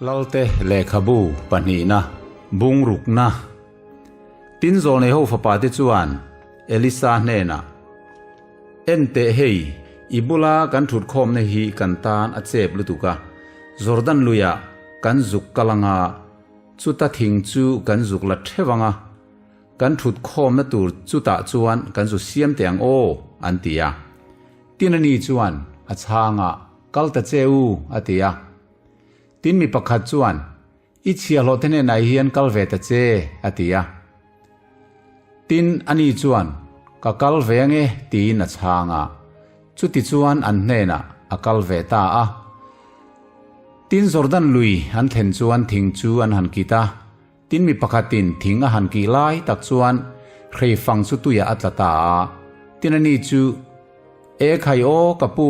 Lalte lehkhabu pahnihna bungrukna Tin zawlneiho fapate chuan Elisa hnenah, En teh hei, i bula kan thutkhawmna hi kan tan a chep lutuk a, Jordan luiah kan zuk kal anga, chuta thing chu kan zuk la theuh anga, kan thutkhawmna tur chutah chuan kan zu siam teh ang aw, an ti a. Tin ani chuan a chhang a, Kal ta che u, a ti a. Tin mi pakhat chuan, I chhiahhlawh te hnenah hian kal ve ta che, a ti a. Tin, ani chuan, Ka kal ve ange, tiin a chhang a. Chuti chuan an hnenah a kal ve ta a. Tin, Jordan lui an thlen chuan thing chu an han kit a. Tin, mi pakhatin thing a han kih lai tak chuan hreifang chu tuiah a tla ta a. Tin, ani chu, E khai aw, ka pu,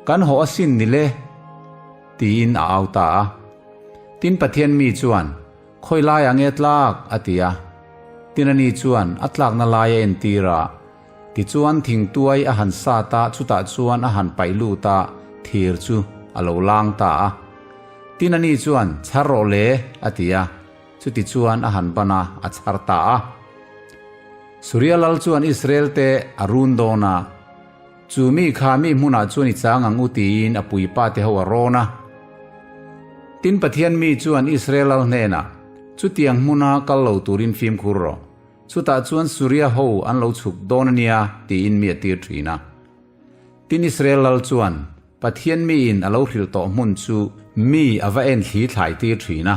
kan haw asin ni le, tiin a au ta a. Tin, Pathian mi chuan, Khawi laiah nge tlak? a ti a. Tin ani chuan a tlakna lai a entir a. Tichuan thingtuai a han sat a, chutah chuan a han paih lut a, thir chu a lo lang ta a. Tin ani chuan, Chhar rawh le, a ti a. Chutichuan a han ban a, a chhar ta a. Suria lal chuan Israel te a run dawn a, Chu mi kha mi hmunah chuan i chang ang u tiin a puipa te ho a rawn a. Tin Pathian mi chuan Israel lal hnenah, Chutiang hmuna kal lo turin fimkhur rawh. Chutah chuan Suria ho an lo chhuk dawn a nia tiin mi a tir thin a. Tin Israel lal chuan Pathian miin a lo hrilh tawh hmun chu mi a va en thli thlai tir thin a.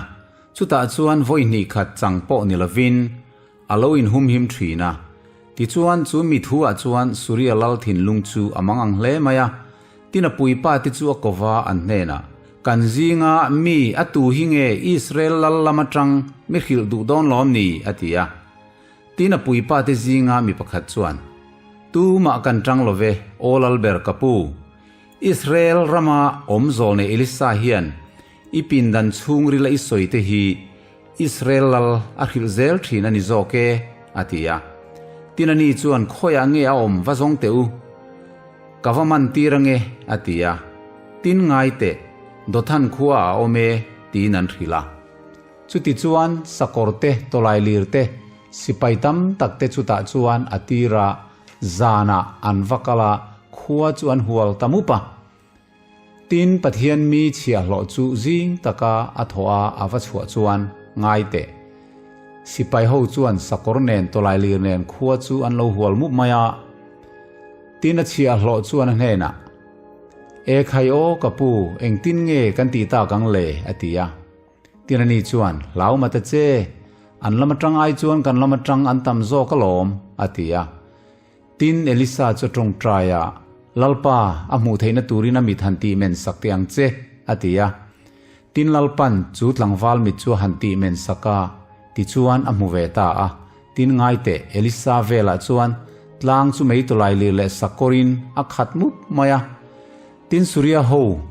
Chutah chuan vawi hnih khat chang pawh ni lovin A lo inhumhim thin a. Tichuan, chu mi thu-ah chuan Suria lal thinlung chu a mang ang hle mai a. Tin a puipa te chu a kova an hnenah, Kan zinga mi a tu hi nge Israel lal lam atang mi hrilh duh dawn lawm ni? a ti a. Tin a puipa te zinga mi pakhat chuan, Tumah kan tang lo ve, aw lalber ka pu. Israel rama awm zawlnei Elisa hian i pindan chhungrila i sawi te hi Israel lal a hrilh zel thin a ni zawk e, a ti a. Tin ani chuan khawiah nge a awm va zawng teh u? Ka va man tir ange, a ti a. Tin ngai teh, Dothan khua a awm e, tiin an hrilh a. Chuti chuan sakawr te, tawlai lir te, sipai tam tak te chutah chuan a tir a, zanah an va kal a, khua chu an hual ta mup a. Tin, Pathian mi chhiahhlawh chu zing taka a thawh a a va chhuah chuan, Ngai teh. Sipai ho chuan sakawr nen tawlailir nen khua chu an lo hual mup mai a. Tin, a chhiahhlawh chuan a hnenah, E khai aw, ka pu, engtin nge kan tih tak ang le? a ti a. Tin ani chuan, Hlau mata che, an lam atang ai chuan kan lam atang an tam zawk alawm, a ti a. Tin, Elisa chu a tawngtai a, Lalpa, a hmuh theihna turin a mit han tih men sak teh ang che, a ti a. Tin, Lalpan chu tlangval mit chu a han tih men sak a, tichuan a hmu ve ta a. Tin, ngai teh, Elisa velah chuan tlang chu meitawlai lir leh sakawrin a khat mup mai a. Tin, Suria ho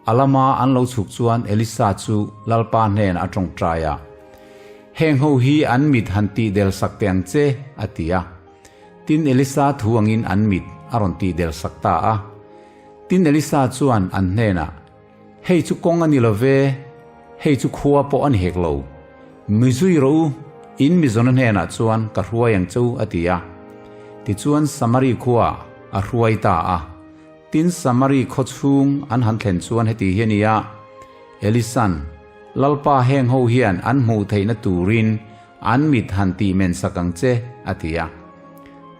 a lama an lo chhuk chuan Elisa chu Lalpa hnenah a tawngtai a, Heng ho hi an mit han tih del sak teh ang che, a ti a. Tin, Elisa thu angin an mit a rawn tih del sak ta a. Tin, Elisa chuan an hnenah, Hei chu kawng a ni lo ve, hei chu khua pawh a ni hek lo. Mi zui rawh u, in mizawna hnenah chuan ka hruai ang che u, a ti a. Tichuan Samari khua a hruai ta a. Tin, Samari khaw chhung an han thlen chuan heti hi a ni a, Elisa'n, Lalpa heng ho hian an hmuh theihna turin An mit han tih men sak ang che, a ti a.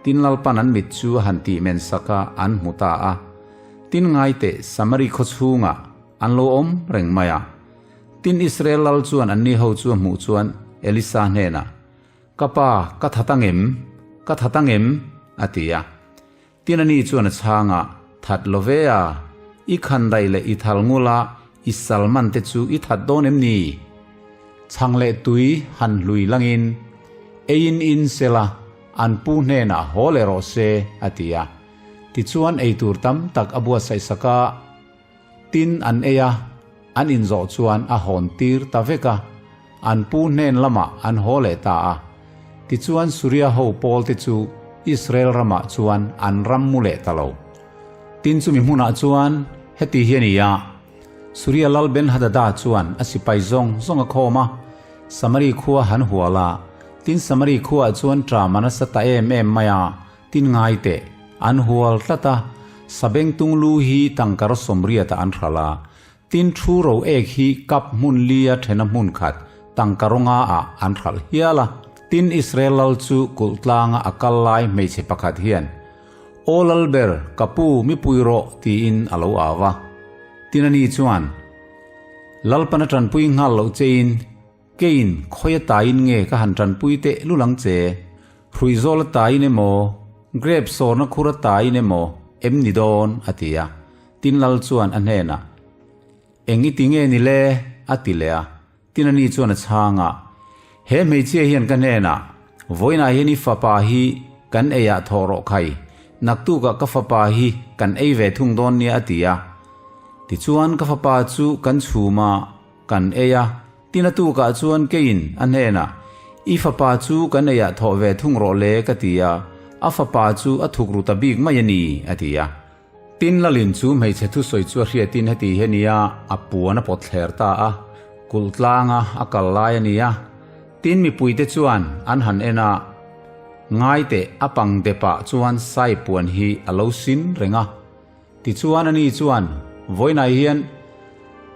Tin Lalpan an mit chu a han tih men sak a, an hmu ta a. Tin ngai teh, Samari khaw chhungah an lo awm reng mai a. Tin Israel lal chuan anni ho chu a hmuh chuan Elisa hnenah, Ka pa, ka that ang em? Ka that ang em? a ti a. Tin ani chuan a chhang a, That lo ve a, i khandaih leh i thal ngula i salman te chu i that dawn em ni? Chhang leh tui han hlui langin eiin in sela an pu hnenah haw leh rawh se, a ti a. Tichuan eitur tam tak a buatsaih sak a, tin an ei a, an inzawh chuan a hawn tir ta vek a, an pu hnen lamah an haw leh ta a. Tichuan Suria ho pawl te chu Israel ramah chuan an ram mu leh ta lo. Tin chumi hmunah chuan heti hi a ni a, Suria lal Ben-hadada chuan a sipai zawng zawng a khawm a, Samari khua han hual a. Tin, Samari khuaah chuan ṭam a nasa ta em em mai a, tin ngai teh, an hual tlat a, sabengtung lu hi tangkar sawmriatah an hralh a, tin thu ro ek hi kap hmun lia ṭhena hmun khat tangka rawnga ah an hralh hial a. Tin, Israel lal chu kulh tlanga a kal lai hmeichhe pakhat hian, Aw Lalber, ka pu, mi pui rawh, tiin a lo au a. Tin ani chuan, Lalpan a ṭanpui nghal loh chein, Keiin khawi a taiin nge ka han ṭanpui teh lul ang che? Hruihzawl a taiin emaw, grep sawrna khur a taiin emaw em ni dawn? a ti a. Tin Lal chuan a hnenah, Eng i ti nge ni le? a ti leh a. Tin ani chuan a chhang a, He hmeichhia hian ka hnenah, Vawiinah hian i fapa hi kan eiah thawh rawh khai, naktukah ka fapa hi kan ei ve thung dawn nia a ti a. Tichuan ka fapa chu kan chhum a, kan ei a, tin a tukah chuan keiin a hnenah, I fapa chu kan eiah thawh ve thung rawh le ka ti a, a fapa chu a thuk ru ta bik mai a ni, a ti a. Tin Lalin chu hmeichhe thusawi chu a hriatin heti hi a ni a, a puan a pawt thler ta a, kulh tlanga a kal lai a ni a. Tin mipuite chuan an han en a, Ngaiteh a pang depah chuan sai puan hi a lo sin reng a. Tichuan ani chuan, Vawiinah hian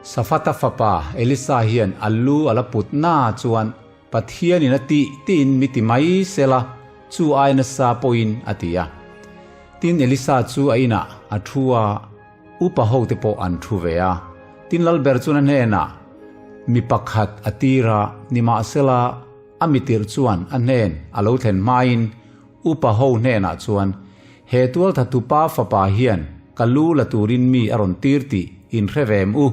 Safata fapa Elisa hian a lu a la put na chuan Pathianin a tih tiin mi ti mai sela chu ai nasa pawhin a ti a. Tin Elisa chu a inah a thu a, upa hote pawh an thu ve a. Tin Lalber chuan a hnenah, Mi pakhat a tir a, nimahsela a mitirh chuan a hnen a lo thlen hmain Upa ho hnenah chuan, He tualthatupa fapa hian ka lu la turin mi a rawn tir tih in hre vem u.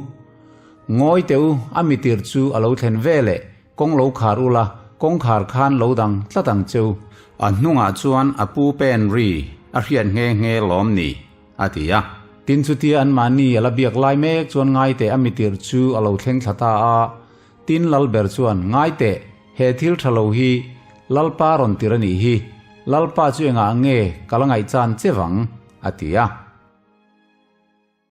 Ngawi teh u, a mitir chu a lo thlen ve leh, kawng lo khar ula, kawngkhar khan lo dang tlat ang che u. A hnungah chuan a pu pen ri a hriat nghe nghe lawm ni, a ti a. Tin chutia anmahni a la biak lai mek chuan ngaiteh a mitir chu a lo thleng thla ta a. Tin Lalber chuan, Ngai teh, he thil tha lo hi Lalpa rawn tir a nih hi, Lalpa chu engah nge ka la ngaihchan che vang? a ti a.